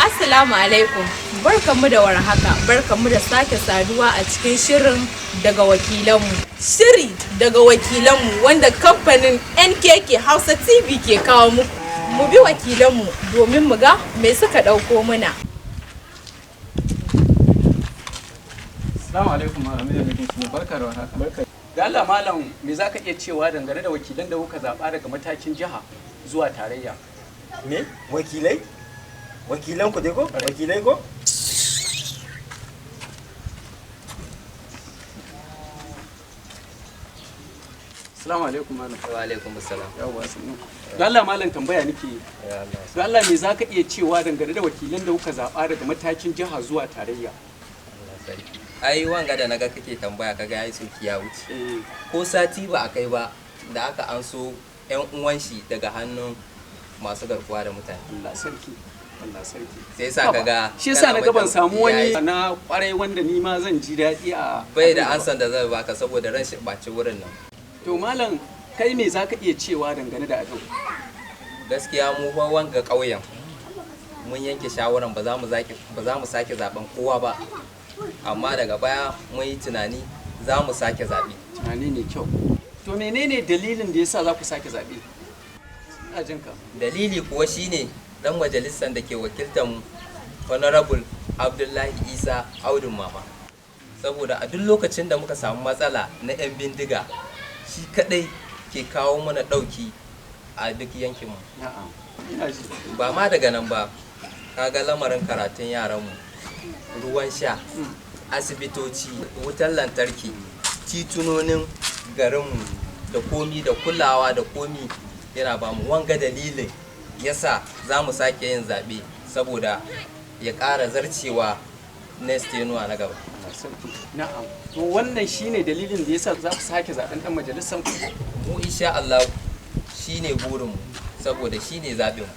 Assalamu alaikum. Barkanmu da warhaka, barkanmu da sake saduwa a cikin shirin Daga Wakilanmu. Shiri Daga Wakilanmu wanda kamfanin NKK Hausa TV ke kawo muku. Mu bi wakilanmu domin mu ga me suka ɗauko muna. Assalamu alaikum, malam. Barka da warhaka. Barka. Da Allah malam, me zaka iya cewa dangane da wakilan da kuka zaba daga matakin jiha zuwa tarayya? Me? Wakilai? Wakilan ku dai ko? Wakilai ko? Assalamu alaikum, malam. Wa alaikum assalam. Yawwa, sannu. Da Allah malam, tambaya nake yi. Ya Allah. Da Allah, me zaka iya cewa dangane da wakilan da kuka zaba daga matakin jiha zuwa tarayya? Allah sarki. Ai wanga da naga kake tambaya, kaga yayi tsoki ya wuce. Eh. Ko sati ba a kai ba da aka anso yan uwan shi daga hannun masu garkuwa da mutane. Allah sarki. Allah sarki. Sai yasa kaga Shi yasa kana na ga ban wajen samu wani yayi- na kwarai wanda ni ma zan ji daɗi a Bai da ansan da zai baka saboda ran shi ɓaci wurin nan. To malam, kai me zaka iya cewa dangane da abin? Gaskiya mu fa wanga ƙauyen mun yanke shawaran ba za mu sake zaben kowa ba. Amma daga baya mun yi tunani za mu sake zaɓe. Tunani mai kyau. To menene dalilin da yasa za ku sake zaɓe? Ina jin ka. Dalili kuwa shine dan majalisar da ke wakiltar mu, Honorable Abdullahi Isa Audun Mama, saboda a duk lokacin da muka samu matsala na 'yan bindiga, shi kadai ke kawo mana dauki a duk yankinmu. Na'am. Ina ji. Ba ma daga nan ba, kaga lamarin karatun yaranmu, ruwan sha, asibitoci, wutar lantarki, titunonin garinmu da komi da kulawa da komi yana ba mu. Wanga dalilin yasa za mu sake yin zaɓe, saboda ya ƙara zarcewa next tenuwa na gaba. Sarki. Na'am. To wannan shine dalilin da yasa za ku sake zaben dan majalisar ku. Mu insha Allah shine burinmu, saboda shine zaɓinmu.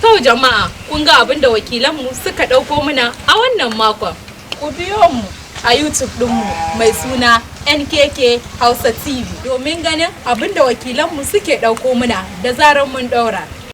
To jama'a, kun ga abin da wakilanmu suka ɗauko muna a wannan makon. Ku biyo mu a YouTube ɗinmu mai suna NKK Hausa TV domin ganin abin da wakilanmu suke ɗauko muna da zarar mun ɗaura.